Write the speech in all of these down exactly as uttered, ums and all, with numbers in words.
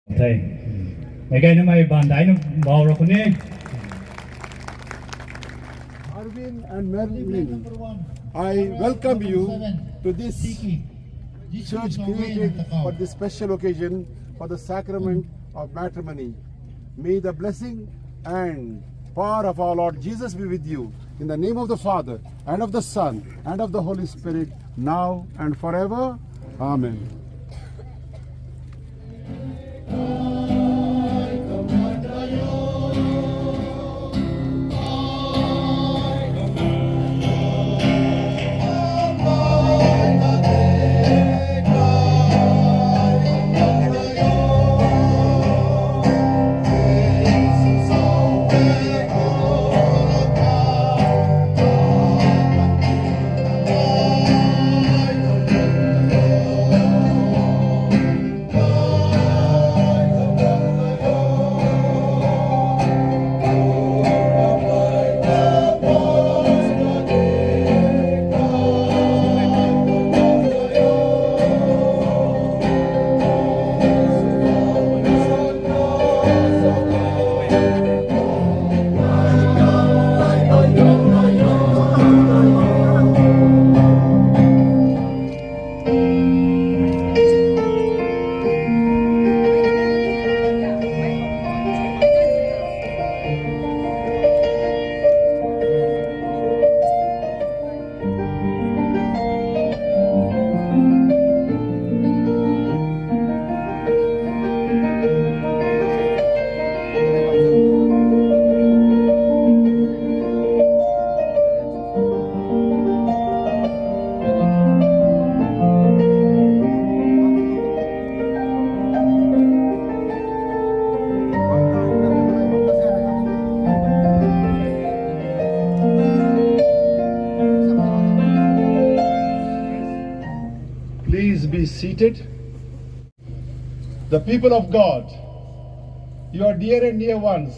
Thei. Mei kai na mei ban dai na bau ra khou ni. Arvin and Marilyn, I welcome you to this church created for this special occasion for the sacrament of matrimony. May the blessing and power of our Lord Jesus be with you. In the name of the Father, and of the Son, and of the Holy Spirit, now and forever. Amen. Please be seated. The people of God, your dear and near ones,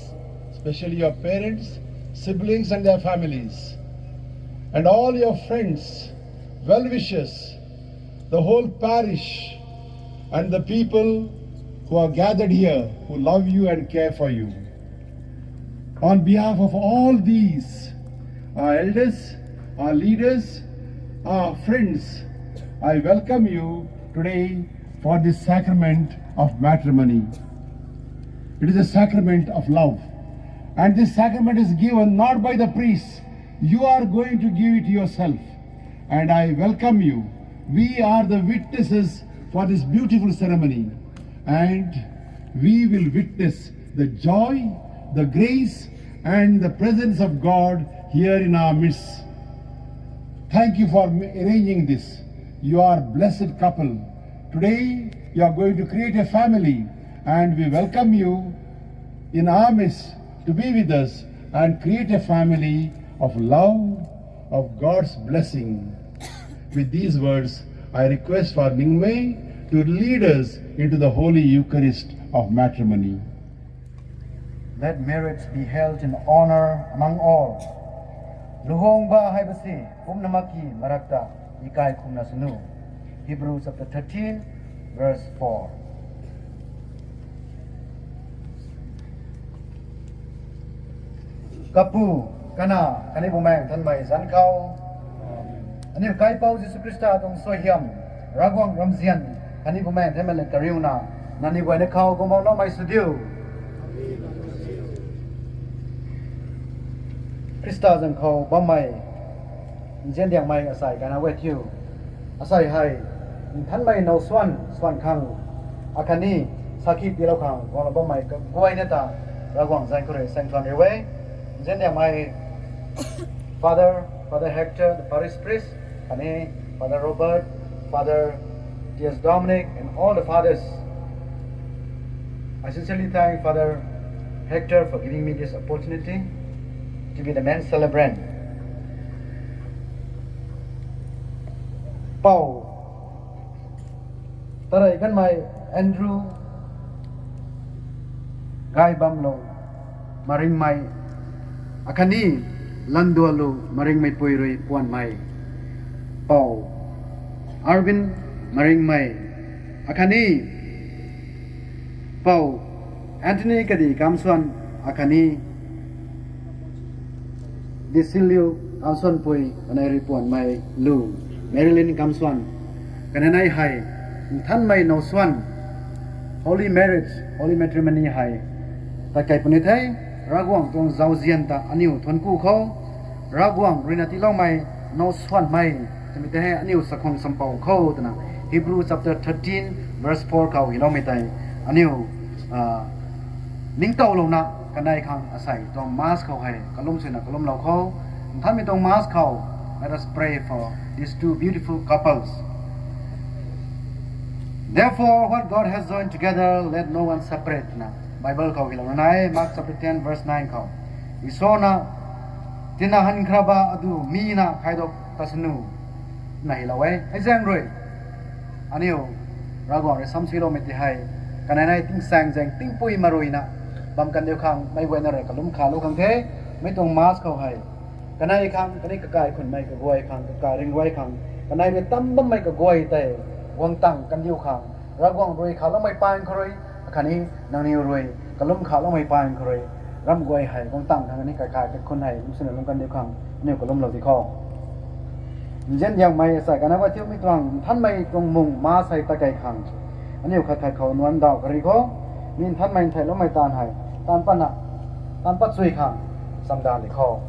especially your parents, siblings and their families, and all your friends, well-wishers, the whole parish, and the people who are gathered here, who love you and care for you. On behalf of all these, our elders, our leaders, our friends, I welcome you today for this sacrament of matrimony. It is a sacrament of love. And this sacrament is given not by the priest. You are going to give it yourself. And I welcome you. We are the witnesses for this beautiful ceremony. And we will witness the joy, the grace, and the presence of God here in our midst. Thank you for ma-, arranging this. You are a blessed couple. Today, you are going to create a family, and we welcome you in our midst to be with us and create a family of love, of God's blessing. With these words, I request for Ningmei to lead us into the Holy Eucharist of matrimony. Let marriage be held in honor among all. Luhungba haibasi pumna makki marakta ikai khumna sunu. Hebrews chapter thirteen, verse four. Kapu, Kanac, khatni Bumaengh Nthanmei zanc khou, aniu Kaipouc Jisu Khrista tuang suaihiam, Ravguangc ramzian, khatni Bumaengh Nthanmei laa kariuna, nangniw guayna khou guangmou naumei sw diu. Khrista zanc khou bammei nziandiangmei asei kanac guay thiu, asei hei nthanmei now swan swan khang, akhatni sakhi tiilou khang guanglou bammei kaguayna ta Ravguangc zanc khou rui saengthuan riu e. Nziandiangmei Father, Father Hector, the parish priest, khatni Father Robert, Father T S Dominic, and all the fathers. I sincerely thank Father Hector for giving me this opportunity to be the main celebrant. Pou, tarey kanmei Andrew, Gaibamlung Maringmei, akhatni Landualu Maringmeipui rui puanmei Pou Arvin Maringmei, akhatni Pou Anthony Kadi Kamsuan akhatni Disilio Kamsuanpui, kanei rui puanmei lu Marilyn Kamsuan, kanei hei Nthanmei Nowsuan, holy marriage, holy matrimony hei tat kei puni the. Ravguangc tuang zauzian ta aniu thuanc ku khou, Ravguangc ruina tiiloumei nowsuanmei twmei tei hei aniu sakhwang sampou khou twna Hebrew chapter thirteen verse four khou hyloumei tei aniu ningtowlouna kanei khang asei tuang mass khou hei kalum swna kalumlou khou, Nthanmei tuang mass khou, let us pray for these two beautiful couples. Therefore, what God has joined together, let no one separate, na Bible khou hylou nai, Mark chapter ten verse nine khou. Isona tina han khraba adu mi na khaidok ta sanu, na hylou e. Hei zaeng rui aniu Ravguangc rui samsuiloumei tei hei, kanei nai tingsaeng zaeng tingpui maruina bam kandiu khang meic guayna rui kalum khalou khang the. Mei tuang mass khou hei kanei khang, kanei kakai khunmei kaguay khang, kakai ringruai khang, kanei rui tam bammei kaguay tei guang tang kandiu khang, Ravguangc rui khaloumei paan khou rui, akhatni nangniw rui kalum khaloumei paan khou rui, ram guay hei guang tang khang ni kakai kakhun hei lum swna lum kandiu khang aniu kalumlou di khou. Nzian diangmei asei kana guay thiu, mi tuang Nthanmei tuang mung mass hei tat kei khang aniu khat khat khou nuanc daw kari khou, mi Nthanmei ntheiloumei taanv hei taanv patna, taanv pat chui khang chamdan di khou.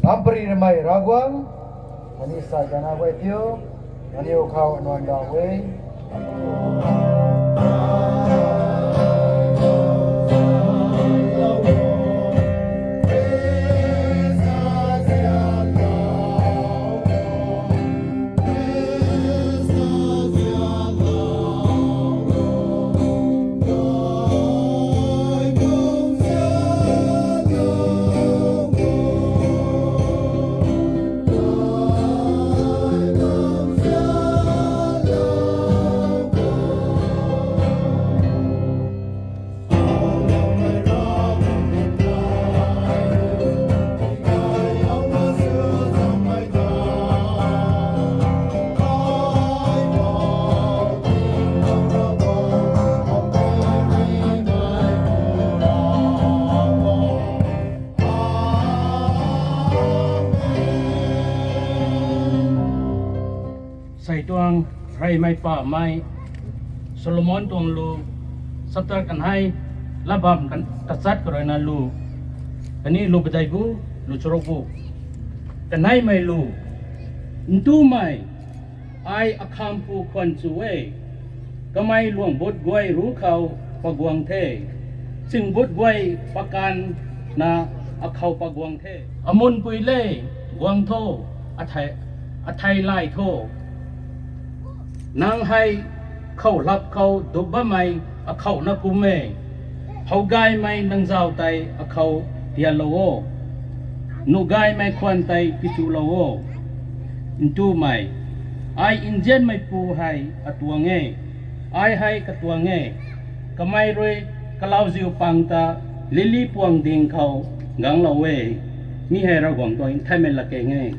Lam pari ramei Ravguangc, ani asei kana guay thiu, aniu khou nuanc daw e. Sei tuang reymei pamei Solomon tuang lu, chapter kanei, latbam kan tachat khou ruina lu, khatni lu padeih gu, lu charuk gu. Kaneimei lu. Ntumei, ai akhampu khwan chu e. Kamei luangbut guay ruc khou paguang the. Chingbut guay pakanna akhou paguang the. Amunpui le, guang tho, athei, athei lay tho. Nang hei khou lap khou dup bammei akhouna kum e. Howgaymei nang zauc tei akhou tianlou o. Nuhgaymei khwan tei tichulou o. Ntumei, ai nzianmeipu hei atuang e. Ai hei katuang e. Kamei rui kalauziu pang ta lily puang ding khou ganglou e. Mi hei Ravguangc tuang nthanmei latkaeng e.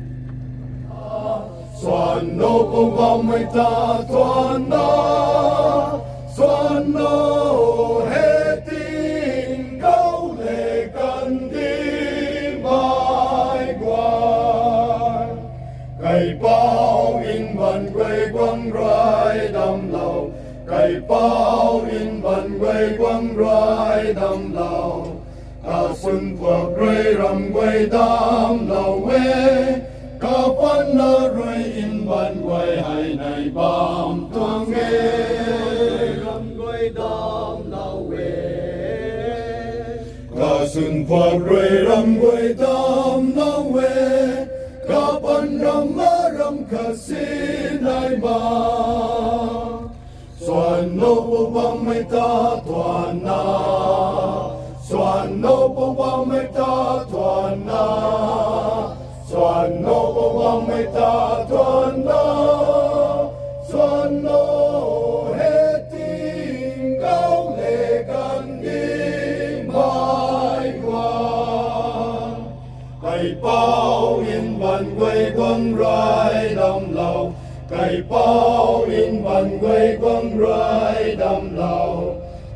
Swanno pou bammei ta thuanna, swanno he tingkauh le kandihmei guay. Kaipouc nbaan guay guang rui damlou, kaipouc nbaan guay guang rui damlou. Kasuan phuak rui ram guay damlou e, kapatna rui nbaan guay hei nai bam tuang e, ram guay damlou e. Kasuan phuak rui ram guay damlou e, kapat ramna ram khat si nai ma. Swanno pou bammei ta thuanna, swanno pou bammei ta thuanna, swanno pou bammei ta thuanna, swanno he tingkauh le kandihmei guay. Kaipouc nbaan guay guang rui damlou, kaipouc nbaan guay guang rui damlou.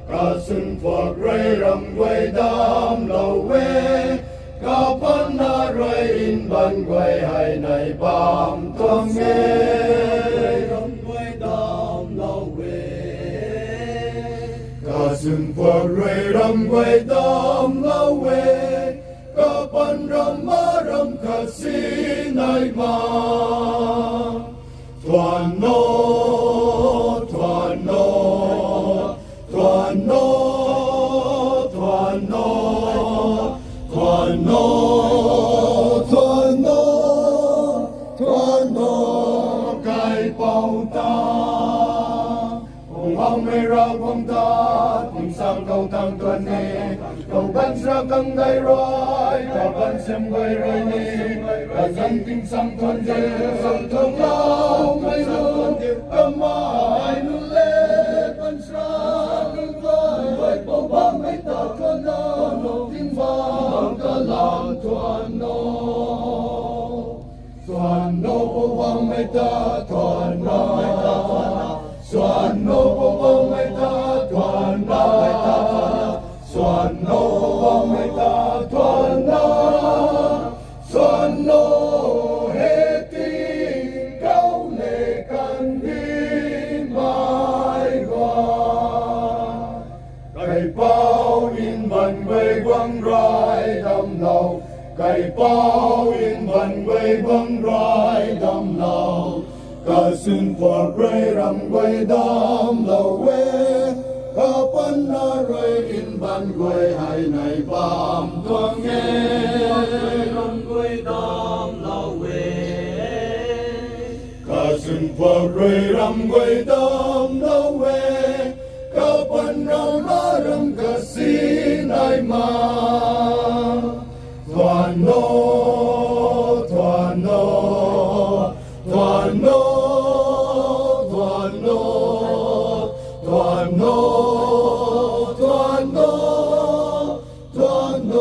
Kasun phuak rui ram guay damclou e, kapatna rui mbaanv guay hei nai bam tuang e. Ram guay damclou e. Kasun phuak rui ram guay damclou e, kapaan ram ma ram khat si nai ma. Thuan o, thuan o, thuan o, thuan o, thuan o, thuan o, thuan o, kaipouc ta. Poubauhmei Ravguangc ta, tingsaeng khou thangc thuan e, khou baanchara kang dei rui, khou baancham guay rui ni, kazanc tingsaeng thuan de, zaeng thuanloumei nu, kamei nu le, baanchara nunc guay, Poubauhmei ta thuan o, tingbaengc kalam thuan o. Thuan o Poubauhmei ta thuan o, thuan o Poubauhmei ta thuan o, thuan o Poubauhmei ta thuan o, thuan o, hei tingkauh le kandihmei guay. Kaipouc, mbaanv guay guang rui damclou. Kaipouc, mbaanv guay guang rui damclou. Kasun phuak rui ram guay damclou e, kapatna rui mbaanv guay hei nai bam tuang e. Ram guay damclou e. Kasun phuak rui ram guay damclou e, kapaan ram ma ram khat si nai ma. Thuan o, thuan o, thuan o, thuan o, thuan o, thuan o, thuan o,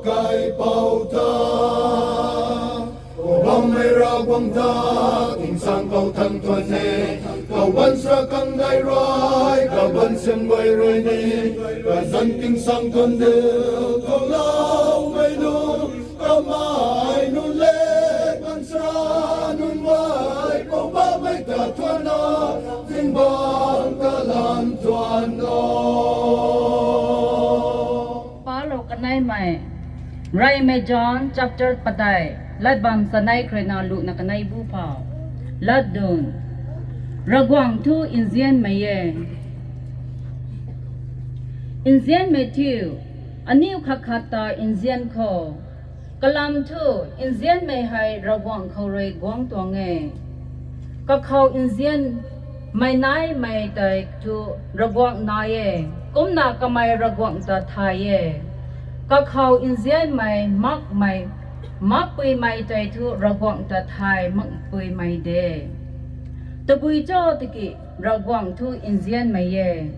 kaipouc ta. Poubauhmei Ravguangc ta, tingsaeng khou thangc thuan e, khou baanchara kang dei rui, khou baancham guay rui ni, kazanc tingsaeng thuan de, thuanloumei nu, kamei nu le, baanchara nunc guay, Poubauhmei ta thuan o, tingbaengc kalam thuan o. Palou kaneimei, Reymei John chapter padeih, lat bam chanei khou rui na luhna kanei bu phou. Latdyn: Ravguangc thu nzianmei e. Nzianmei thiu, aniu khat khat ta nzian khou. Kalam thu, nzianmei hei Ravguangc khou rui guang tuang e. Kakhou nzianmei naimei tei thu Ravguangc nai e, kumna kamei Ravguangc ta thay e. Kakhou nzianmei makmei, makpuimei tei thu Ravguangc ta thay makpuimei de. Tabui cho tiki Ravguangc thu nzianmei e.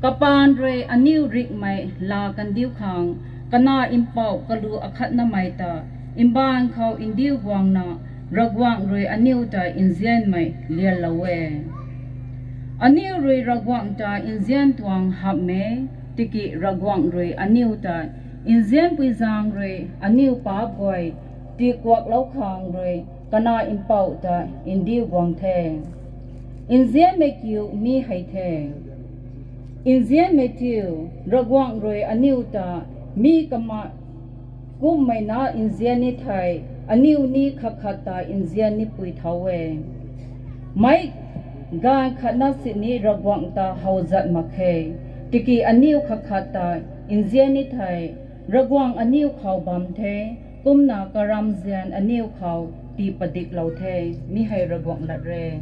Kapaan rui aniu rikmei laa kandiu khang, Kanac Mpouh kalu akhatnamei ta mbaanv khou ndiu guangna, Ravguangc rui aniu ta nzianmei lianlou e. Aniu rui Ravguangc ta nzian tuang hamh e, tiki Ravguangc rui aniu ta nzianpui zaeng rui aniu paap guay tiikuaklou khang rui Kanac Mpouh ta ndiu guang the. Nzianmei kiu mi hei the. Nzianmei thiu, Ravguangc rui aniu ta mi kama kumhmei na nzian ni thei, aniu ni khat khat ta nzian nipui thau e. Meic gaanv khatna sini Ravguangc ta how zat mak khe, tiki aniu khat khat ta nzian ni thei, Ravguangc aniu khou bam the, kumna karamzian aniu khou tii padiklou the. Mi hei Ravguangc lat re.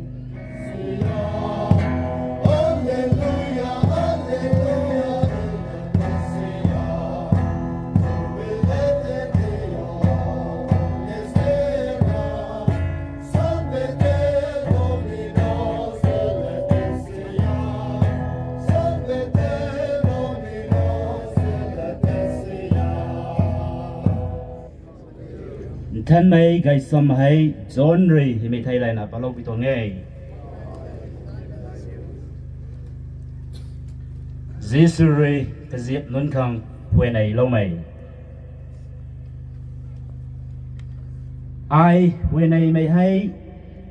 Nthanmei Gaychamv hei John rui himei thei layna paloupui tuang e. Jisu rui kaziap nunc khang huayneylou mei. Ai huayneymei hei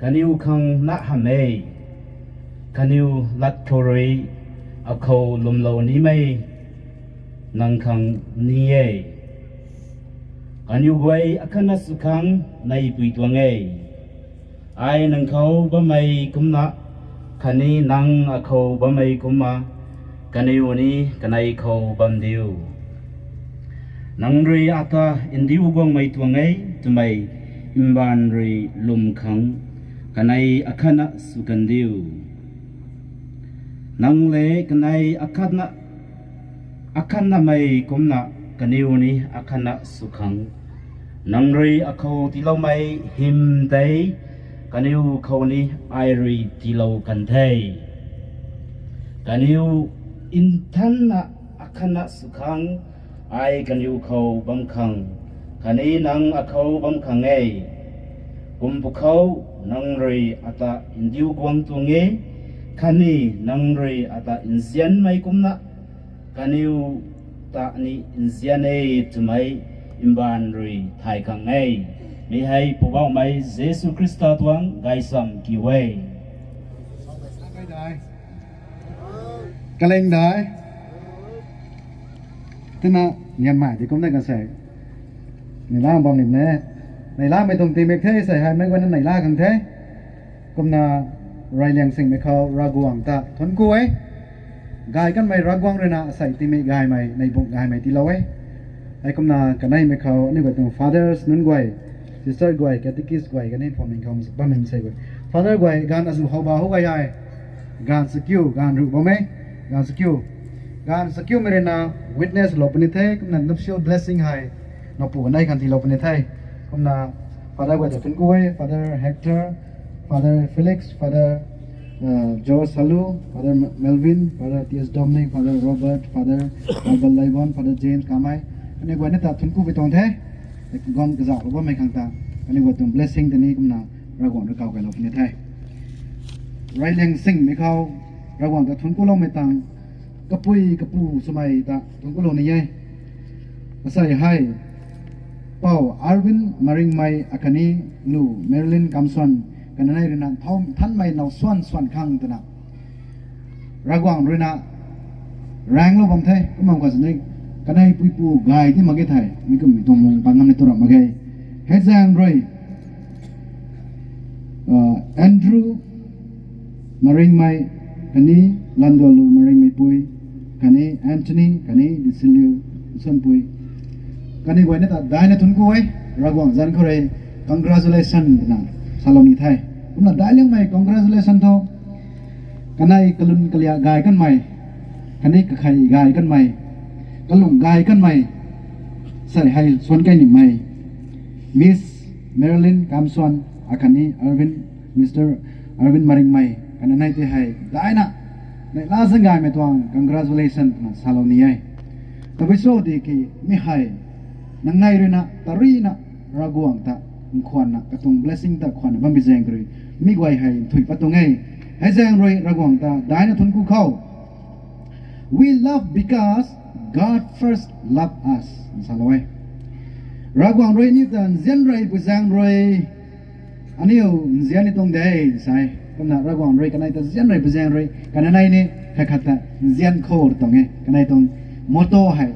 kaniw khang na hamh e. Kaniw lat khou rui akhou lwmlou nimei nang khang ni e. Kaniw guay akhatna sw khang neipui tuang e. Ai nang khou bammei kumna, khatni nang akhou bammei kumna, kaniw ni kanei khou bam diu. Nang rui ata ndiu guangmei tuang e twmei mbaanv rui lwm khang kanei akhatna sw kan diu. Nang le kanei akhatna, akhatnamei kumna kaniw ni akhatna sw khang, nang rui akhou tiiloumei hym tei kaniw khou ni ai rui tiilou kan the. Kaniw nthanna akhatna sw khang, ai kaniw khou bam khang, khatni nang akhou bam khang e. Kum pwkhou nang rui ata ndiu guang tuang e, khatni nang rui ata nzianmei kumna kaniw ta ni nzian e twmei mbaanv rui thay khang e. Mi hei Poubauhmei Jisu Khrista tuang gaysam kiu e. Kaleng dai. Tina nianmei di kumna kan sei. Neihla bam nim ne. Neihlamei tuang tingmik the sei hei meic guayna neihla khang the. Kumna reyliang singmei khou Ravguangc ta thuanc ku e. Gay kanmei Ravguangc rui na asei tingmik gaymei, neibung gaymei tiilou e. Hei kumna kaneimei khou aniu guay tuang fathers nunc guay, sister guay, catechist guay, khatni phuamling khou bammei sei guay. Father guay, gaanv azuh how ba how gay hei. Gaanv sa kiu, gaanv ruh bam e, gaanv sa kiu. Gaanv sa kiumei rui na witness lou puni the, kumna nuptial blessing hei napu kanei khang tiilou puni the. Kumna Father guay ta thuanc ku e, Father Hector, Father Felix, Father George Salu, Father Melvin, Father T S Dominic, Father Robert, Father Albert Laibon, Father James Kamei. Kaniw guayna ta thuanc ku pui tuang the. Guang kazauhlou bammei khang ta kaniw guay tuang blessing tei ni kumna Ravguangc rui kaw kailou puni the. Reyliang singmei khou Ravguangc ta thuanc kuloumei tang kapui kapu swmei ta thuanc kulou ni e. Asei hei Pou Arvin Maringmei akhatni Lu Marilyn Kamson, kanei rui na thau thanmei now swan swan khang twna Ravguangc rui na raenglou bam the. Kumna kha sini kanei puipu gay ti mak ge thei mi kumhmei tuang mung pang ngam ni tu ram mak ge. Hei zaeng rui Andrew Maringmei, khatni Landualu Maringmeipui, khatni Anthony, khatni Disiliu Nsuanpui, kaniw guayna ta daina thuanc ku e. Ravguangc zanc khou rui congratulation twna salou ni the. Kumna daic liangmei congratulation thu kanei kalun kalia gay kanmei, khatni kakhei gay kanmei, kalung gay kanmei sei hei suan kei nimei Miss Marilyn Kamson akhatni Arvin, Mister Arvin Maringmei, kanei tei hei daina neihla zaeng gaymei tuang congratulation twna salou ni e. Tabui cho di ki mi hei nangnei rui na tarina Ravguangc ta nkhwanna katuang blessing ta khwanna bam bi zaeng khou rui mi guay hei nthuih pat tuang e. Hei zaeng rui Ravguangc ta daina thuanc ku khou We love because God first loved us. Salou e. Ravguangc rui aniu ta nzian rey pui zaeng rui aniu nzian ni tuang de sa e. Kumna Ravguangc rui kanei ta nzian rey pui zaeng rui kanei ni khat khat ta nzian khou tuang e. Kanei tuang motto hei,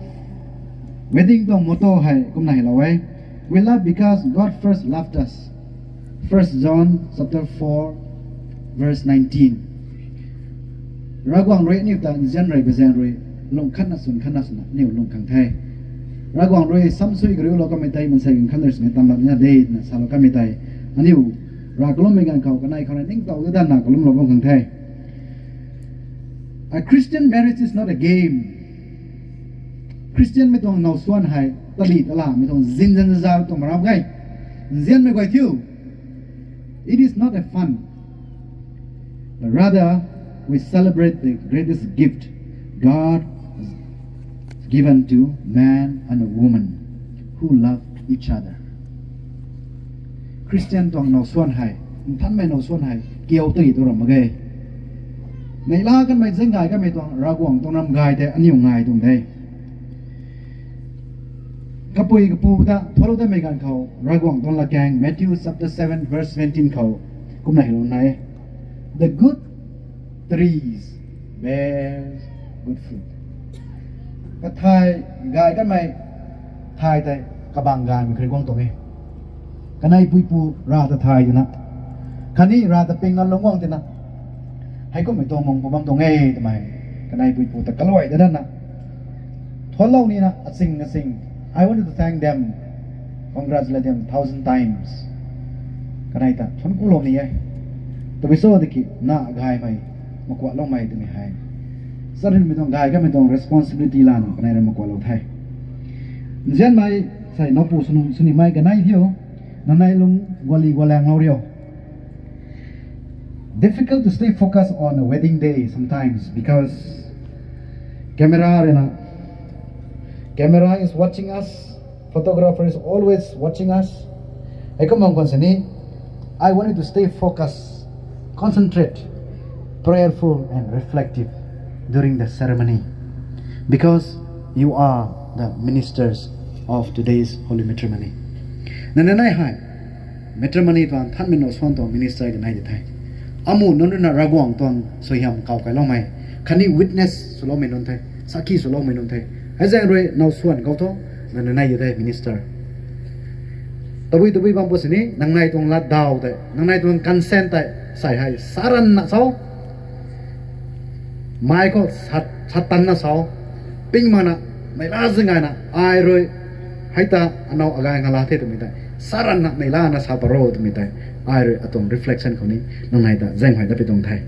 wedding tuang motto hei kumna hei lou e. We love because God first loved us. First John chapter four, verse nineteen. Ravguangc rui aniu ta nzian rey pui zaeng rui lung khatna swn khatna swna aniu lung khang the. Ravguangc rui samsui kariulou kamei tei mansei ganv khat rui swna tam lat na de twna salou kamei tei aniu rav kalummei ganv khou kanei khou na ningtow ta danna kalumlou bam khang the. A Christian marriage is not a game. Christian mei tuang now swan hei tali talamei tuang zin zan zazau tuang maram ge. Nzianmei guay thiu. It is not a fun. But rather, we celebrate the greatest gift God has given to man and a woman who love each other. Christian tuang now swan hei, nthanmei now swan hei kiu tei tu ram mak ge. Neihla kanmei zaeng gay kanmei tuang Ravguangc tuang ram gay tei aniu ngai tuang de. Kapui kapu ta thuanlou datmei ganv khou Ravguangc tuang latkaeng Matthew chapter seven verse seventeen khou kumna hylou nai e, the good trees bear good fruit. Kathai gay kanmei thai tei kabang gaymei kha rui guang tuang e. Kanei puipu Rav ta thay tina, khatni Rav ta ping nganlou guang tina, heikumhmei tuang mung pu bam tuang e twmei kanei puipu ta kaluai da dana thuanlou nina aching aching, I want to thank them, congratulate them thousand times. Kanei ta thuan kulou ni e. Tabui cho tiki na gaymei, makuatloumei twmei hei, charynmei tuang gay kanmei tuang responsibility lana kanei rui makuatlou the. Nzianmei, sei nowpu swnimei kanei thiu, nanei lung guali gualanglou rio. Difficult to stay focused on a wedding day sometimes because camera ruina, camera is watching us, photographer is always watching us. Heikum bam khwan sini, I want you to stay focused, concentrate, prayerful and reflective during the ceremony because you are the ministers of today's holy matrimony. Nanei hei matrimony tuang thanmei now suan tuang minister kanei di the. Amu nunc ruina Ravguangc tuang suaihiam kaw kailoumei, khatni witness swloumei nunc the, sakhi swloumei nunc the. Hei zaeng rui now suan khou thu nanei di the minister. Tabui tabui bam pu sini nangnei tuang latdaw tei, nangnei tuang consent tei, sei hei saranna sau, mei khou sat, satanna sau, ping makna, neihla zaeng gayna ai rui hei ta anow agay ngala the twmei tei, saranna neihlana sa paro twmei tei, ai rui atuang reflection khou ni nangnei ta zaeng hei da pi tuang the.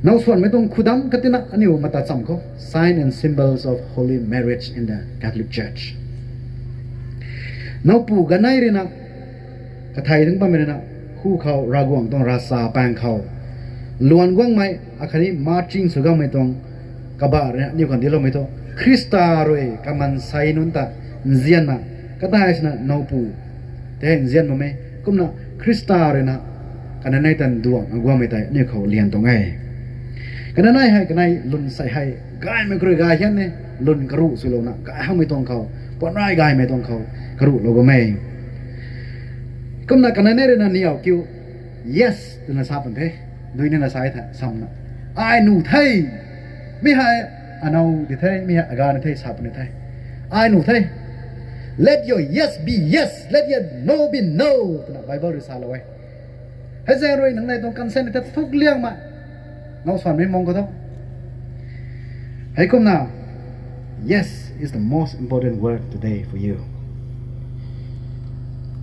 Now suanmei tuang khudam katina aniu mata cham khou, sign and symbols of holy marriage in the Catholic Church. Nowpu kanei ruina, kathai ding bammei ruina, hu khou Ravguangc tuang ravchap paeng khou luan guangmei akhatni marching sw guangmei tuang kabah ruina aniu khang dincloumei thu, Khrista rui kamansei nunc ta nzianna, kadai sina nowpu tei nzian bam e. Kumna Khrista ruina kanei ta nduangna guangmei tei aniu khou lian tuang e. Kanei hei kanei lwn sei hei gaymei kha rui gay hian e, lwn karuh swlouna gay hakmei tuang khou, puanrai gaymei tuang khou karuhlou bam e. Kumna kanei ruina niw kiu yes twna sa pun the, dui nina sa the samna, ai nuh the, mi hei anow di the, mi hei agay ni the sa puni the, ai nuh the. Let your yes be yes, let your no be no, twna Bible rui salou e. Hei zaeng rui nangnei tuang consent ta thuk liangmei now suanmei mung khou thu, heikumna, yes is the most important word today for you.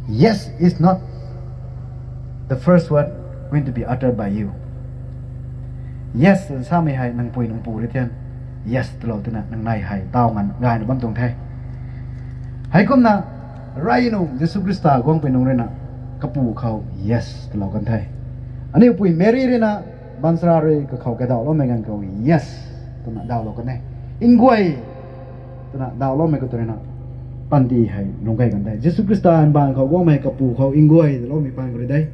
Yes is not the first word going to be uttered by you. Yes samei hei nang pui nang pu rui thian yes twlou tina nangnei hei taw nganv gayna bam tuang the. Heikumna, rey nung Jisu Khrista guangpui nung ruina kapu khou yes twlou kan the. Aniu pui Mary ruina baanchara rui kakhou kadauhloumei ganv khou yes twna dauhlou kan e. Nguay twna dauhloumei khou tu ruina panty hei lungc key kan the. Jisu Khrista mbaanv khou guangmei kapu khou nguay twloumei paan khou rui de.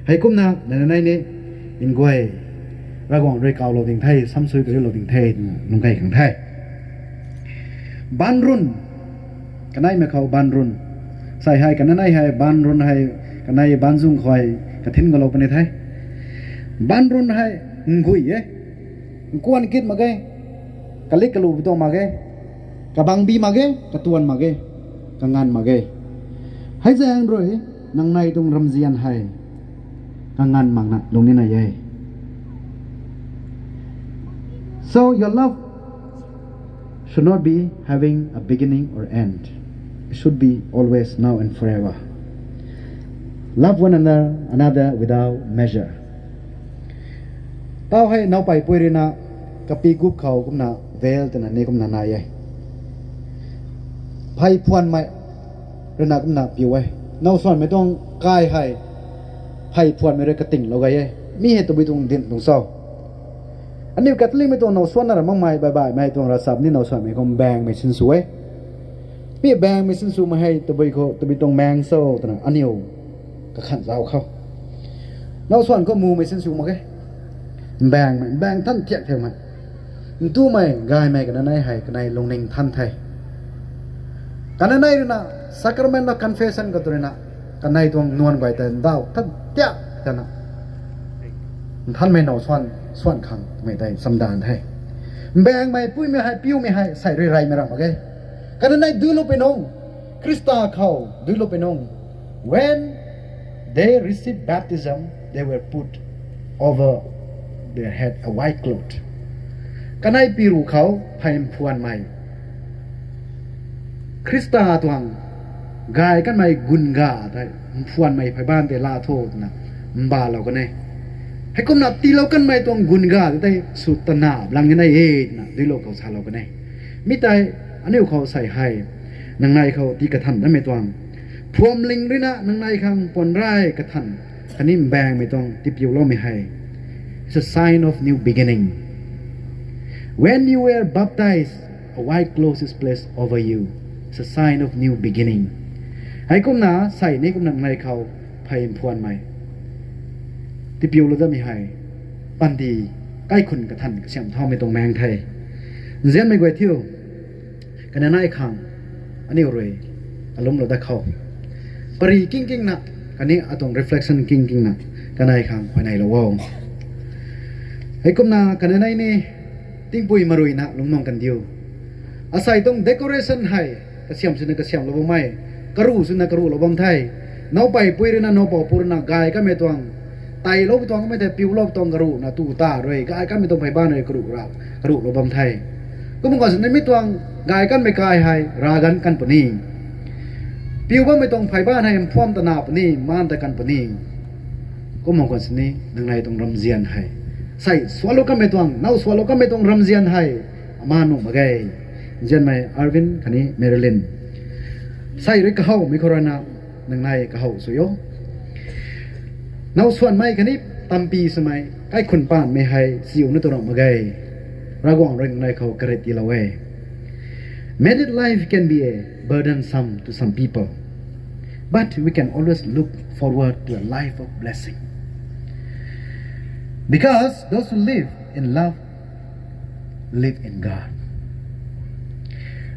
Heikumna nanei ni nguay, Ravguangc rui kawlou ding the, samsui kariulou ding the twna lungc key kan the. Baanv run, kaneimei khou baanv run, sei hei kanei hei baanv run hei, kanei baanv zung khou kathin galou puni the. Baanv run hei nguay e, nkuan kit mak ge, kalik kalu bi tuang mak ge, kabangbi mak ge, katuan mak ge, kanganv mak ge. Hei zaeng rui nangnei tuang ramzian hei kanganv makna lungc nina e. So your love should not be having a beginning or end. It should be always, now and forever. Love one another, another without measure. Tau hei nowpei pui ruina kapi gup khou kumna veil twna ni kumna nai e. Phey phuanmei ruina kumna piu e. Now suanmei tuang kai hei phey phuanmei rui katinglou gay e. Mi hei tabui tuang dinc tuang cho? Aniu Catholicmei tuang now suanna ra makmei baihbaihmei tuang ravchap ni now suanmei khou baengmei sinsw e. Mi baengmei sinswmei hei tabui khou tabui tuang maeng cho twna aniu kakhan zauc khou now suan khou mumei sinsw mak ge. Mbaengmei, mbaeng than thiak thiakmei. Ntumei, gaymei kanei hei, kanei lungning than the. Kanei ruina, sacrament of confession khou tu ruina, kanei tuang nuan guay tei ndauh than thiak thana, nthanmei now swan, swan khang twmei tei chamdan the. Mbaengmei, puimei hei, piumei hei, sei rui reymei ram mak ge. Kanei duilou pui nung, Khrista khou duilou pui nung, when they received baptism, they were put over their head a white cloth. Kanei piru khou phey mphuanmei, Khrista tuang gay kanmei gunga tei, mphuanmei phey baan tei laa tho twna, mbalou kan e. Heikumna tiilou kanmei tuang gunga tei sw tana blang kan e twna duilou khou salou kan e. Mi tei, aniu khou sei hei, nangnei khou tii kathan damei tuang, phuamling ruina nangnei khang puan rai kathan, khatni mbaengmei tuang tipiuloumei hei, it's a sign of new beginning. When you were baptized, a white cloth is placed over you. It's a sign of new beginning. Heikumna sei ni kumna nangnei khou phey mphuanmei tipiulou damei hei, panty kaikhun kathan kasiam thaumei tuang maeng the. Nzianmei guay thiu, kanei khang aniu rui alumlou dat khou, pary kingkingna, khatni atuang reflection kingkingna, kanei khang huayneylou o. Heikumna kanei ni tingpui maruina lungmang kandiu. Asei tuang decoration hei kasiam swna kasiamlou bam e, karuh swna karuhlou bam the. Nowpeipui ruina nowpoupu ruina gay kanmei tuang, teilou tuang kamei tei piulou tuang karuhna tu ta rui gay kanmei tuang phey baan rui karuh ra, karuhlou bam the. Kum khwan sini mi tuang gay kanmei kai hei ravganv kan puni, piu bammei tuang phey baan hei mphuam tana puni, maan ta kan puni. Kum khwan sini nangnei tuang ramzian hei, sei sualou kanmei tuang, now sualou kanmei tuang ramzian hei, ama nuh mak ge. Nzianmei Erwin khatni Marilyn, sei rui kahawmei khou ruina, nangnei kahaw sw o. Now swanmei khatni tampy swmei, kaikhun paanmei hei siuna tu ram mak ge. Ravguangc rui nangnei khou karit tiilou e. Married life can be a burdensome to some people, but we can always look forward to a life of blessing. Because those who live in love live in God.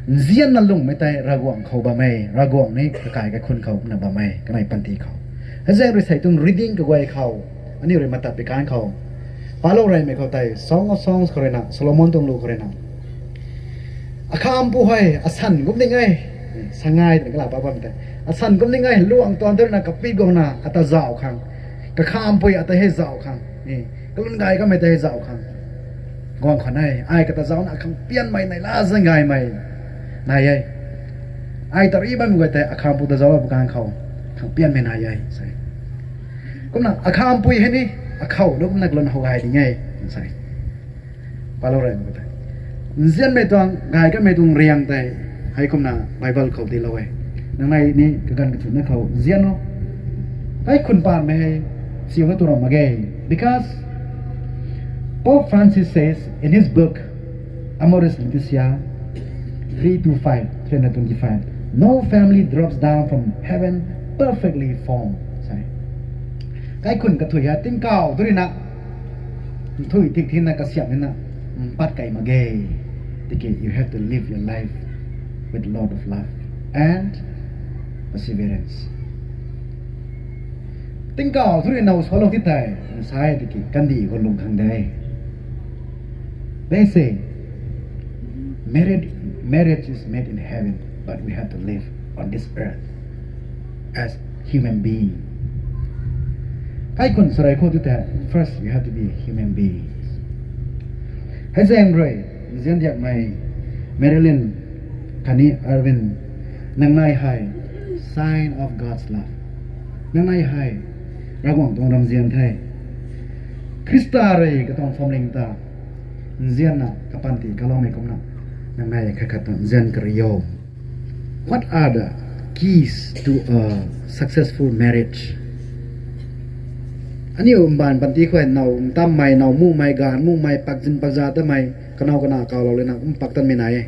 Nzianna lungmei tei Ravguangc khou bam e, Ravguangc ni kakai kaikhun khou na bam e, kanei panty khou. Heizaeng rui sei tuang reading kaguay khou, aniu rui matat pi kan khou, palou reymei khou tei Song of Songs khou ruina, Solomon tuang lu khou ruina, akhampu hei asan kum ding e, sangai twna kala pa bam tei, asan kum ding e, luang tuang tei ruina kapit guangna ata zauh khang, kakhampui ata hei zauh khang, kalun gay kamei tei hei zauh khang, guang khwan e. Ai kata zauhna khang pianmei nai la zang gaymei nai e. Ai tari bammei guay tei akhampu ta zauhlou pu kan khou khang pianmei nai e sei. Kumna akhampui hei ni akhou na kumna kalun how gay ding e sei. Palou rey mak tei, nzianmei tuang gay kanmei tuang riang tei, heikumna Bible khou tiilou e. Nangnei ni kaganv kathuna khou nzian o. Kaikhun paanmei hei siuna tu ram mak ge. Because Pope Francis says in his book, Amoris Laetitia, three two five, three hundred twenty-five, "No family drops down from heaven perfectly formed," sei. Kaikhun kathui hei tingkauh tu ruina nthui thik thina kasiamh nina mpat kei mak ge. Tiki you have to live your life with lot of love and perseverance. Tingkauh thu rui now sualou ti tei, nsai tiki kandih khou lung khang de. They say, marriage, marriage is made in heaven, but we have to live on this earth as human being. Kaikhun sarai khou tu tei, first you have to be a human being. Heizaeng rui, nzian diakmei, Marilyn, khatni Erwin, nangnei hei sign of God's love. Nangnei hei Ravguangc tuang ramzian the. Khrista rui katuang phuamling ta nzianna kapanty kaloumei kumna, nangnei khat khat ta nzian kari o. What are the keys to a successful marriage? Aniu mbaanv panty khou now ntammei, now mumei, gaanv mumei, pakzin pakza tamei, kanow kana kawlou lana kum pak tanmei nai e.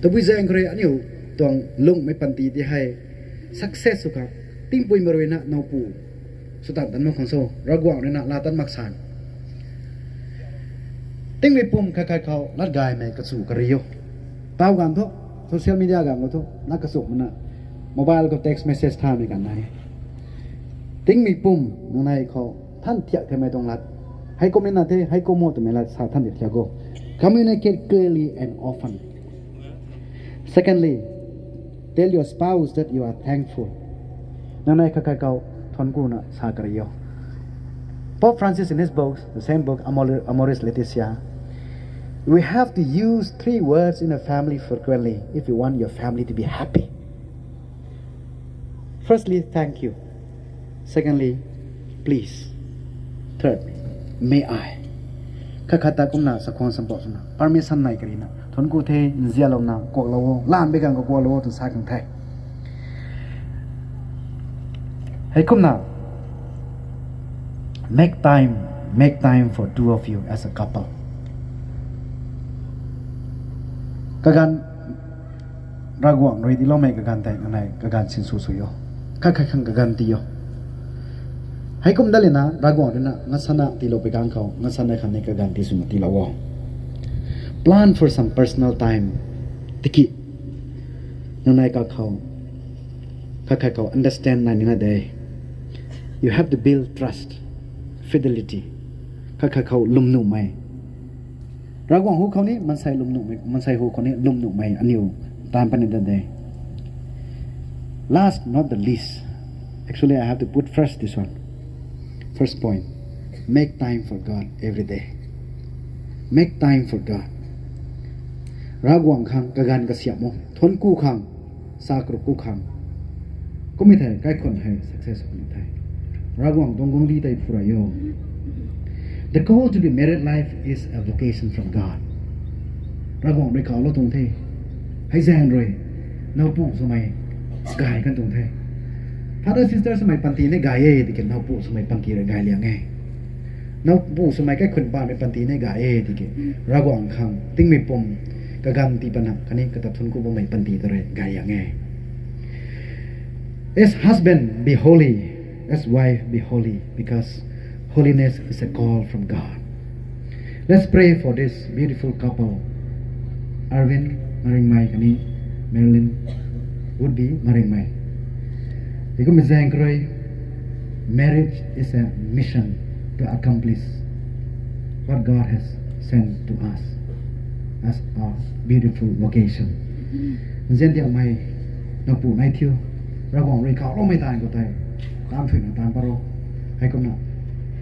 Tabui zaeng khou rui aniu tuang lungmei panty ti hei success sw khang, tingpuimei ruina nowpu sw tan tan mak khang sw, Ravguangc ruina laa tan mak san. Tingmei pum khat khat khou lat gaymei kachu kari o. Tau ganv thu, social media ganv khou thu, na kachu mana, mobile khou text message thamei ganv nai. Tingmei pum nang nei khou than thiak themei tuang lat. Hei kum na the, hei kum o twmei lat sa than di thiak o. Communicate clearly and often. Secondly, tell your spouse that you are thankful. Nang nei khat khat khou thuancku na sa kari o. Pope Francis in his book, the same book, Amor-, Amoris Laetitia, we have to use three words in a family frequently if you want your family to be happy. Firstly, thank you. Secondly, please. Thirdly, may I. Khat khat ta kumna sakhwang sampou swna permission nei karina, thuancku the, nzianlouna kuaklou o, lan bei ganv khou kuaklou o tw sa khang the. Hei kumna, make time, make time for two of you as a couple. Kaganv, Ravguangc rui tiiloumei kaganv tei nang nei kaganv sinsw sw o. Khat khat khang kaganv tii o. Hei kum dat lana Ravguangc rui na ngasanna tiilou pui ganv khou, ngasanna khang ni kaganv tii swna tiilou o. Plan for some personal time. Tiki nang nei kakhou, khat khat khou understand nai nina de. You have to build trust, fidelity. Khat khat khou lwmnuhmei. Ravguangc hu khou ni maansei lwmnuhmei, maansei hu khou ni lwmnuhmei aniu taanv puni dat de. Last not the least, actually I have to put first this one. First point, make time for God every day. Make time for God. Ravguangc khang kaganv kasiamh o, thuancku khang, sa karuk ku khang. Kummei thei kaikhwang hei success puni the. Ravguangc tuang guangcdic tei phu ra o. The call to the married life is a vocation from God. Ravguangc rui kauhlou tuang the. Hei zaeng rui nowpu swmei gay kan tuang the. Father, sister swmei panty ni gay e tiki nowpu swmei panty rui gay liang e. Nowpu swmei kaikhun pamei panty ni gay e tiki Ravguangc khang tingmei pum kaganv tii pana khatni kata thuancku bammei panty ta rui gay liang e. As husband, be holy. As wife, be holy, because holiness is a call from God. Let's pray for this beautiful couple, Arvin Maringmei khatni Marilyn would be Maringmei. Hei kummei zaeng khou rui, marriage is a mission to accomplish what God has sent to us as our beautiful vocation. Nzian diakmei nowpu nai thiu, Ravguangc rui kauhloumei taanv khou tei taanv thuina taanv pat ro. Hei kumna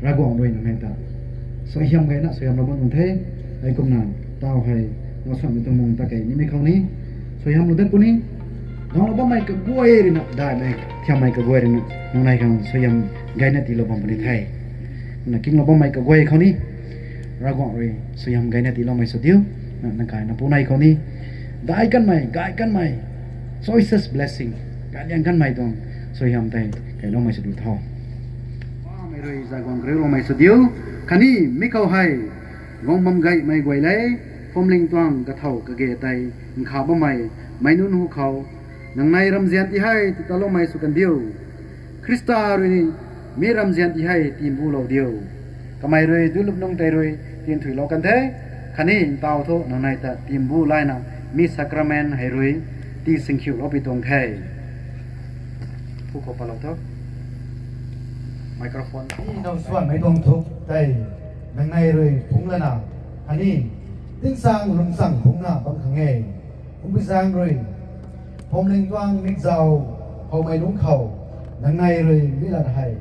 Ravguangc rui nang nei ta suaihiam gayna suaihiamlou bam tuang the. Hei kumna taw hei nowsuanmei tuang mung ta kei nimei khou ni suaihiamlou dat puni. Guanglou bammei kaguay ruina daihmei thiammei kaguay ruina nang nei khang suaihiam gayna tiilou bam puni the. Na kinglou bammei kaguay khou ni Ravguangc rui suaihiam gayna tiiloumei sw diu. Na, nang kai na pu nei khou ni dai kanmei, gay kanmei, choicest blessing, gay liang kanmei tuang suaihiam tei kailoumei sw diu tho. Mei rui zay guang kariuloumei sw diu. Khatni mi khou hei guang bam gaymei guay le, phuamling tuang kathau kage tei nkha bammei mei nunc hu khou nang nei ramzian ti hei titaloumei sw kan diu. Khrista rui mi ramzian ti hei timbulou diu. Kamei rui duilupnung tei rui tinthuilou kan the. Khatni ntaw thu nang nei ta timbu layna mi sacrament hei rui tii singkhiulou pi tuang the. Pu khou palou tho. Microphone. Nowsuanmei tuang thuk tei nang nei rui phungc lana khatni tingsaeng lungchang phungcna bam khang e. Kumpui zaeng rui phuamling tuang mikzau howmei lungc khou nang nei rui mi lat hei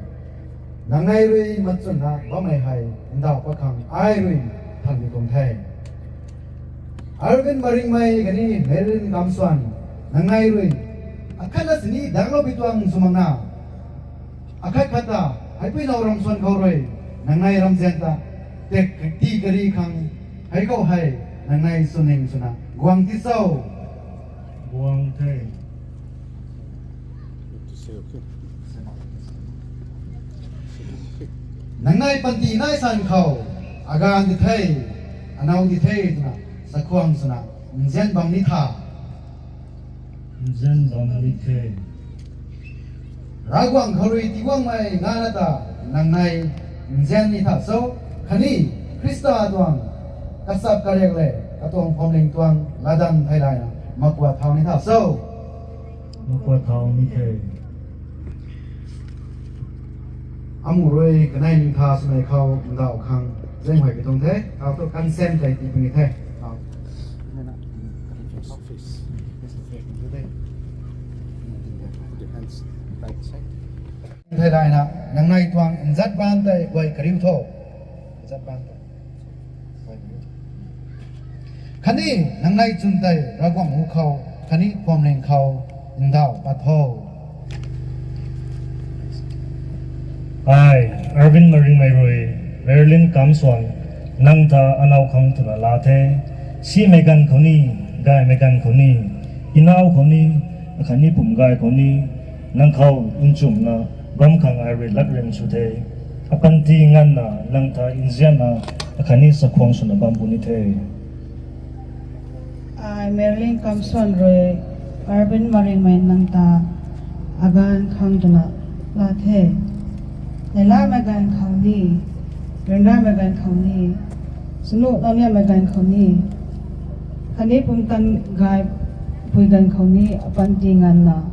nang nei rui machwnna bammei hei ndauh pat khang ai rui thanmei tuang the. Arvin Maringmei khatni Marilyn Kamsuan, nang nei rui akhatna sini dangclou pi tuang sw makna, akhat khat ta heipui now ramsuan khou rui nang nei ramzian ta tek ti kari khang hei khou hei nang nei swning swna guang ti cho? Guang the. Nang nei panty nai san khou aganv di the, anow di the twna sakhwang swna nzian bam ni tha? Nzian bam ni the. Ravguangc khou rui tiguangmei ngana ta nang nei nzian ni tha cho? Khatni Khrista tuang Kachap kariak le, katuang phuamling tuang latdanv theilayna, makuat thau ni tha. So, makuat thau ni the. Amu rui kanei ning tha swmei khou ndauh khang zaenghuay pi tuang the. Tau thu consent tei tii puni the. Tau. Theilayna, nangnei tuang nzat baan tei guay kariu tho. Nzat baan tei guay kariu tho. Khatni nangnei chwn tei Ravguangc hu khou, khatni phuamling khou ndauh pat tho. Ai, Arvin Maringmei rui, Marilyn Kamswan, nang ta anow khang twna la the, simei ganv khou ni, gaymei ganv khou ni, inaw khou ni, akhatni pumgay khou ni, nang khou nchumhna bam khang ai rui latrin sw the. Apanty nganvna nang ta nzianna akhatni chakhwang swna bam puni the. Ai Marilyn Kamswan rui Arvin Maringmei nang ta aganv khang twna la the. Neilamei ganv khou ni, ryanramei ganv khou ni, sanu namiamei ganv khou ni, khatni pumtan gay pui ganv khou ni apanty nganvna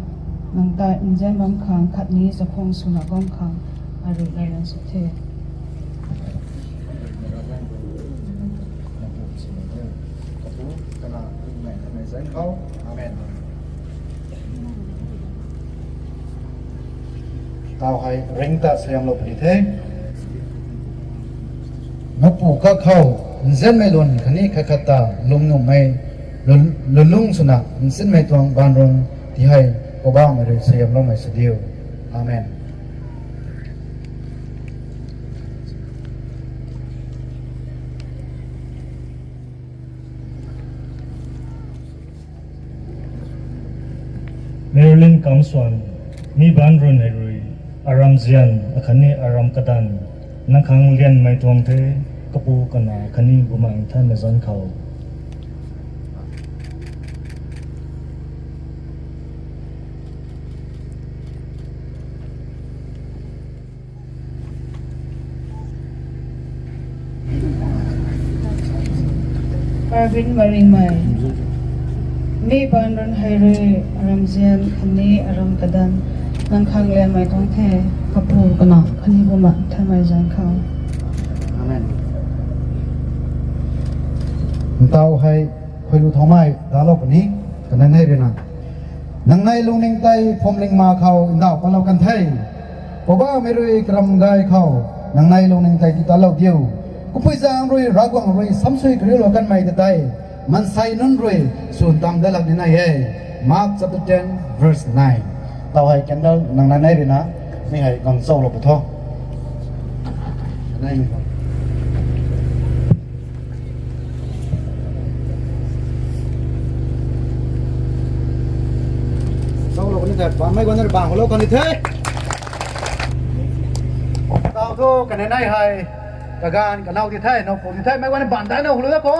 nang ta nzian bam khang khatni chakhwang swna bam khang ai rui latrin sw the. Amen. Tau hei ringh ta suaihiamlou puni the. Napu kakhou nzianmei lun khatni khat khat ta lungnuhmei lun, lulung swna nsinmei tuang baanv run ti hei Poubauhmei rui suaihiamloumei sw diu. Amen. Marilyn Kamswan, mi baanv run hei rui, aram zian akhatni aram kadanv nang khang lianmei tuang the, Kapu, Kanac khatni Bumaengh Nthanmei zanc khou. Arvin Maringmei, mi baanv run hei rui aram zian khatni aram kadanv nang khang lianmei tuang the, Kapu, Kanac khatni Bumaengh Nthanmei zanc khou. Amen. Ntau hei khuilu thaumei dalou puni, kanei ruina, nangnei lungning tei phuamling ma khou ndauh patlou kan the. Poubauhmei rui karam gay khou nangnei lungning tei titanlou diu. Kapui zaeng rui Ravguangc rui samsui kariulou kanmei ta tei maansei nunc rui swn tam dat lak ni nai e. Mark chapter ten, verse nine. Tau hei candle nangnei ruina, mi hei gang choulou pu tho. Choulou kan the, bammei guayna baanv hulou kan the. Tau thu kanei hei kaganv kanow di the, nowpu di the, meic guayna baanv daina hulou da kho.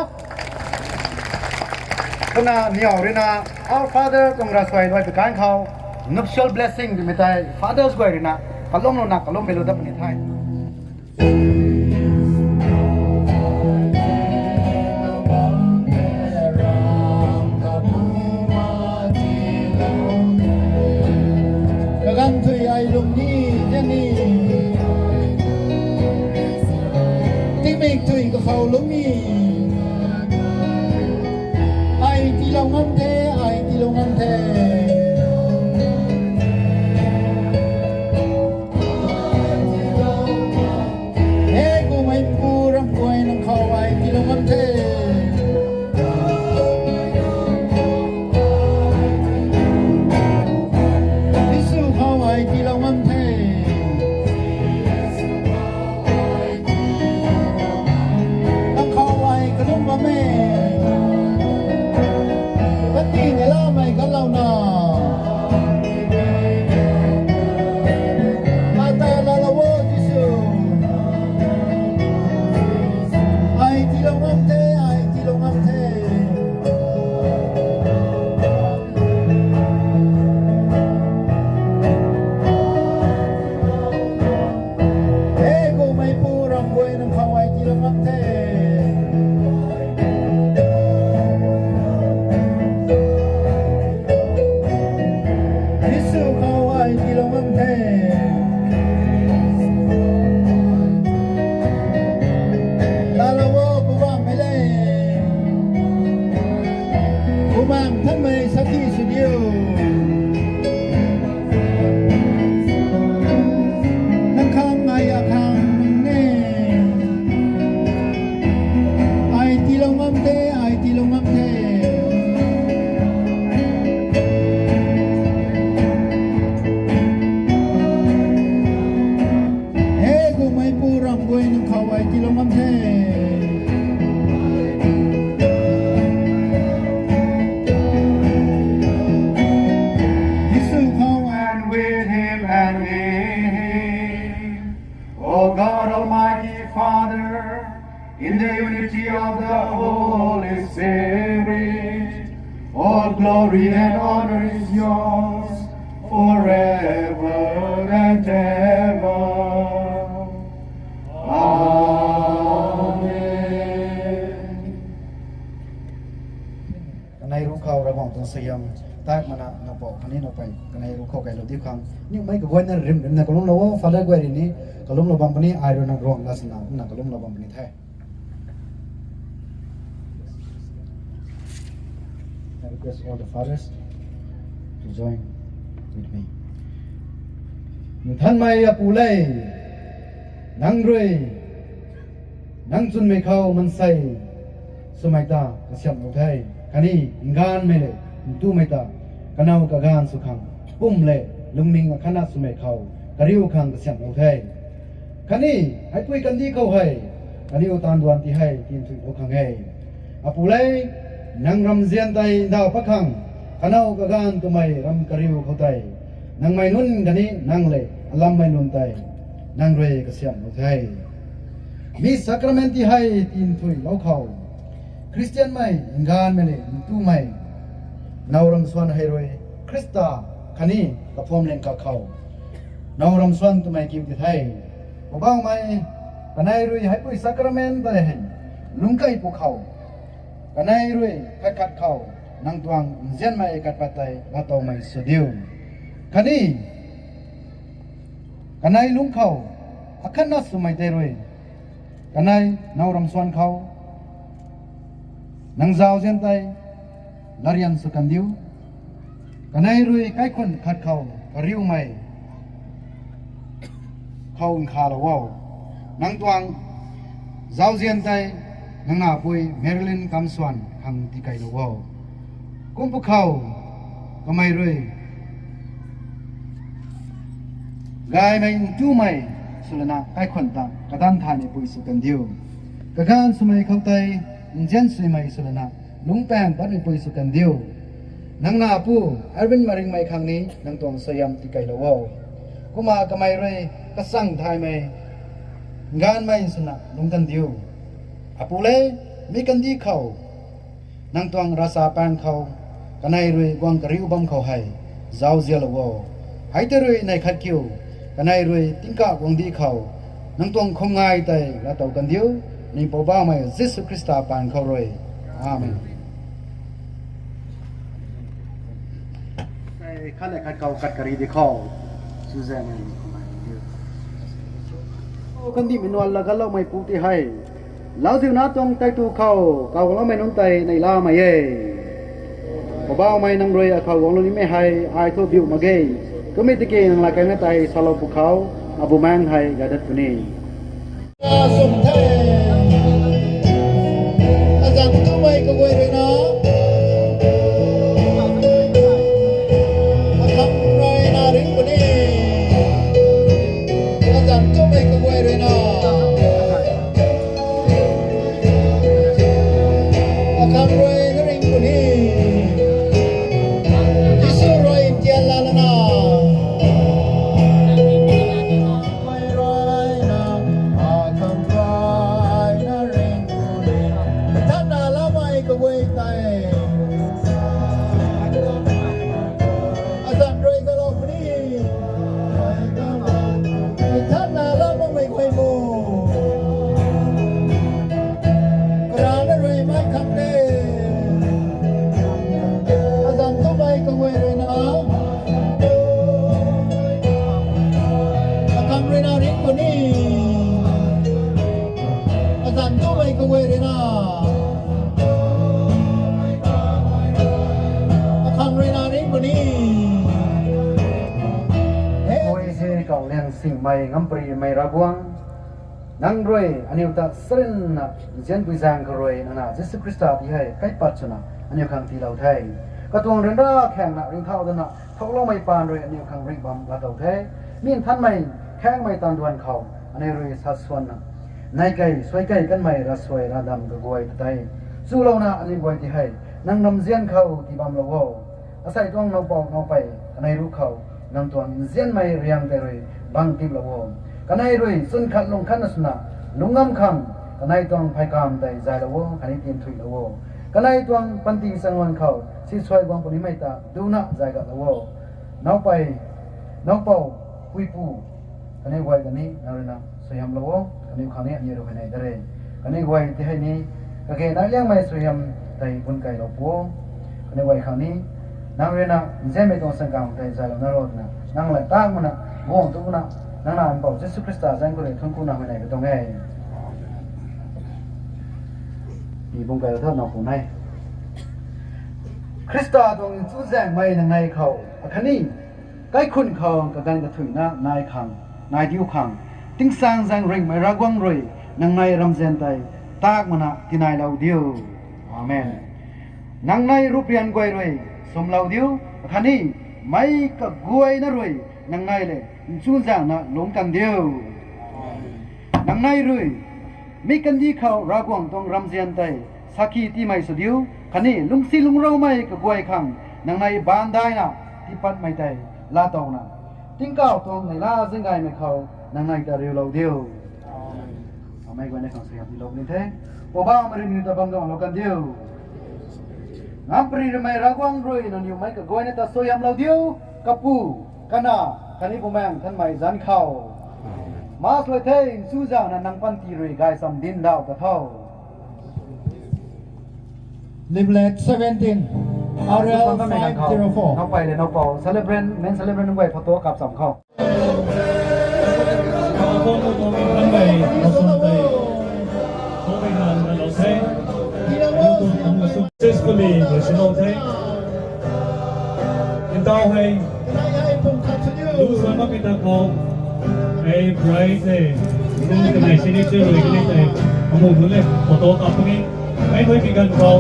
Kumna niw ruina, Our Father tuang ravsuai luai pi kan khou, nuptial blessing twmei tei fathers guay ruina kalumlouna kalummei lou dat puni the. Kaganv thui ai lung ni, tingmik thui kakhou lung ni. Ai tiilou ngam the, ai tiilou ngam the. He Bumaengh Pu, ramh guay nang khou ai tiilou ngam the. Jisu khou ai tiilou ngam the. Nang khou ai kalum bam e. Khatni Thanmei sakhi sw diu. Nang khang ai akhang ne. Ai tiilou ngam the, ai tiilou ngam the. He guangmei pu ram guay nang khou ai tiilou ngam the. Jisu khou ai And with him and in him, O God, Almighty Father, in the unity of the Holy Spirit, all glory and honor is yours forever and ever. Amen. Kanei ruc khou Ravguangc tuang suaihiam tak mana nowpou khatni nowpei kanei ruc khou kailou diu khang, nimei kaguayna rim rimna kalumlou o. Father guay rui ni kalumlou bam puni, ai rui na ruang na sana na kalumlou bam puni the. I request all the fathers to join with me. Nthanmei Apu le, nang rui nang chwnmei khou mansei swmei ta kasiamhlou the, khatni nganvmei le ntumei ta kanow kaganv sw khang pum le lungning akhatna swmei khou kariu khang kasiamhlou the. Khatni heipui kandih khou hei kaniw taanv duan ti hei tinthuilou khang e. Apu le, nang ramzian tei ndauh pat khang kanow kaganv twmei ram kariu khou tei nangmei nunc khatni nang le alammei nunc tei nang rui kasiamhlou the. Mi sacrament ti hei tinthuilou khou Khristianmei, nganvmei le ntumei, now ramsuan hei rui Khrista khatni kapham leng kakhou now ramsuan twmei kiu ti the. Poubauhmei, kanei rui heipui sacrament tei hei lungc key pwkhou, kanei rui khat khat khou nang tuang nzianmei kat pat tei laatowmei sw diu. Khatni kanei lungc khou akhatna swmei tei rui kanei now ramsuan khou nang zauzian tei latryan sw kan diu. Kanei rui kaikhun khat khou kariumei khou nkhavlou o. Nang tuang zauzian tei nang napui Marilyn Kamsuan khang tikeylou o. Kum pwkhou kamei rui gaymei ntumei swlana kaikhun ta kadanv thaymeipui sw kan diu. Kaganv swmei khou tei nzian suimei swlana lungcpaeng patmeipui sw kan diu. Nang napu Erwin Maringmei khang ni nang tuang suaihiam tikeylou o. Kumna kamei rui kachang thaymei nganvmei swna lungc kan diu. Apu le, mi kandih khou nang tuang ravchapang khou kanei rui guang kariu bam khou hei zauzianlou o. Hei tei rui nei khat kiu kanei rui tingkauh guangcdic khou nang tuang khum ngai tei laatow kan diu. Ni Poubauhmei Jisu Khrista paan khou rui, Amen. Khat le khat khou kat kari di khou, Susan, kandihmei nuan laa ganloumeipu ti hei lauziuna tuang tei tu khou kawloumei nunc tei neihlamei e. Poubauhmei, nang rui akhou guanglou nimei hei ai thu biu mak ge. Kummei tiki nang latkaeng tei salou pwkhou abumaengc hei gaydat puni. Azanc tumei kaguay rui na, akham rui na ringc puni. Azanc tumei kaguay rui na, akham rui na ringc puni. Jisu rui tian lana, mei rui na, akham rui na ringc puni. Thanna lamei kaguay tei azanc rui kalou puni. Thanna lamei guay mu, karana rui mei khang de. Azanc tumei kaguay rui na, akham rui na ringc puni. Azanc tumei kaguay rui na, Singmei ngamparymei Ravguangc, nang rui aniu ta sarinna nzianpui zaeng khou rui nang na Jisu Khrista ti hei kaipat swna aniu khang tiilou the. Katuang ryanra khaengna ringcthau dana thokloumei paan rui aniu khang ringh bam laa tow the. Mi nthanmei khaengmei taanv duan khou aniu rui sa swanna nai kei suai kei kanmei ravsuai ravdam kaguay ta tei chulouna aniu guay ti hei nang ramzian khou tii bamlou o. Asei tuang noupou noupei kanei ruc khou nang tuang nzianmei riang tei rui bang tiplou o. Kanei rui chwn khat lung khatna swna lungc ngam khang kanei tuang pheykamv tei zaylou o khatni tinthuilou o. Kanei tuang panty changluan khou sisuai guang punimei ta duna zaygatlou o. Noupei, noupou, puipu, kaniw guay ta ni nang rui na suaihiamlou o, kaniw khang ni aniu rui huayney da re. Kaniw guay ti hei ni kage nai liangmei suaihiam tei bun keylou pu o. Kaniw guay khang ni nang rui na nzianmei tuang sangkang tei zaylouna ro twna nang lay tang mana guang tu na, nang na Mpouh Jisu Khrista zaeng khou rui thuanc kuna huayney ka tuang e. Ni bun keylou tho nowpu nei. Khrista tuang chuzaenghmei nang nei khou akhatni kaikhun khou kaganv kathuicna nai khang, nai diu khang, tingsaengzaeng ringhmei Ravguangc rui nang nei ramzian tei tak mana tinailou diu. Amen. Nang nei ruprian guay rui sumlou diu, akhatni meic kaguayna rui nang nei le chuzaenghna lungc kan diu. Nang nei rui mi kandih khou Ravguangc tuang ramzian tei sakhi tiimei sw diu, khatni lungcsi lungcraumei kaguay khang nang nei baanv daina tiipatmei tei laatowna tingkauh tuang neihla zinggaymei khou nang nei ta riulou diu. Amei guayna khang suaihiam tiilou puni the. Poubauhmei rui niw ta bam ganglou kan diu. Ngamparymei Ravguangc rui nangniw meic kaguayna ta suaihiamlou diu. Kapu, Kanac khatni Bumaengh Nthanmei zanc khou. Mass luai the, chuzaenghna nang panty rui gaychamv dinc dauh ta tho. Leaflet seventeen, R L five zero four. Noupei le noupou, celebrant, main celebrant nunc guay photo kap cham khou. Successfully loisinlou the. Ntau hei lu swan bammei ta khou hei bright the, lu kanei sini chu rui kani tei amu nu le photo kap puni. Mei khuay pi ganv khou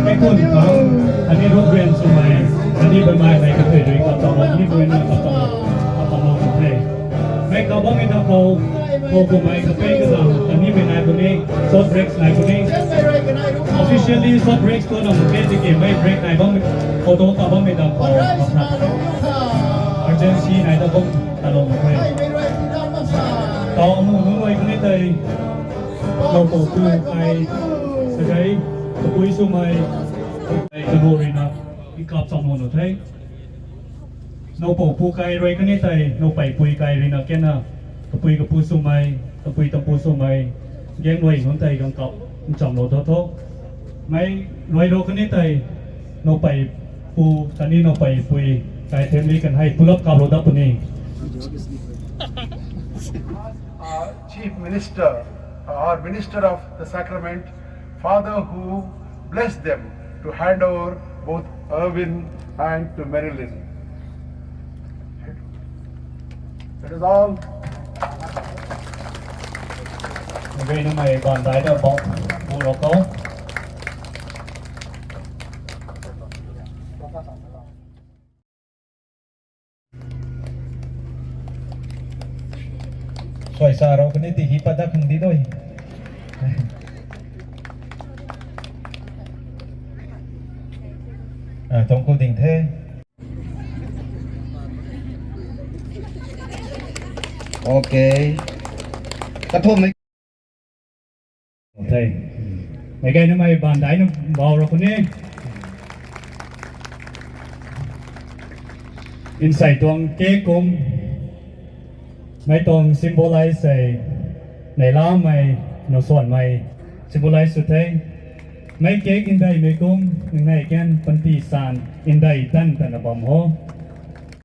kaikhun khang khatni ruprian swmei khatni bammei mei kathuic rui kap cham khatni buina kap cham kap cham lou the. Mei kap bammei ta khou khou kumhmei kapei kazang khatni mei nai puni, short breaks nai puni. Officially short breaks tu na mak khe tiki mei break nai bammei photo kap bammei ta khou kap na urgency nai ta bam talou mak khe. Tau amu nu luai kani tei noupou pu kai, sakai, kapui swmei, kanu ruina kap cham nu nu the. Noupou pu kai rui kani tei noupeipui kai ruina kena kapui kapu swmei, kapui tampu swmei, gaengluai nunc tei gang kap nchamlou tho tho. Mei ruai ro kani tei noupeipu khatni noupeipui kai family kan hei pulap kaplou dat puni. Our Chief Minister, our Minister of the Sacrament, Father who blessed them to hand over both Erwin and to Marilyn. That is all. Gaynamei baanv dai ta bau bu rau khou. Suaisa rau kani ti hi pat dat khang di doi. Tuang ku ding the. Okay. Kathumhmei the. Mei gaynamei baanv daina bau rau kuni. Nsei tuang cake kum mei tuang symbolize sei, neihlamei, nowsuanmei symbolize sw the. Mei cake ndeimei kum nang nei kan panty san ndei tan tana bam ho.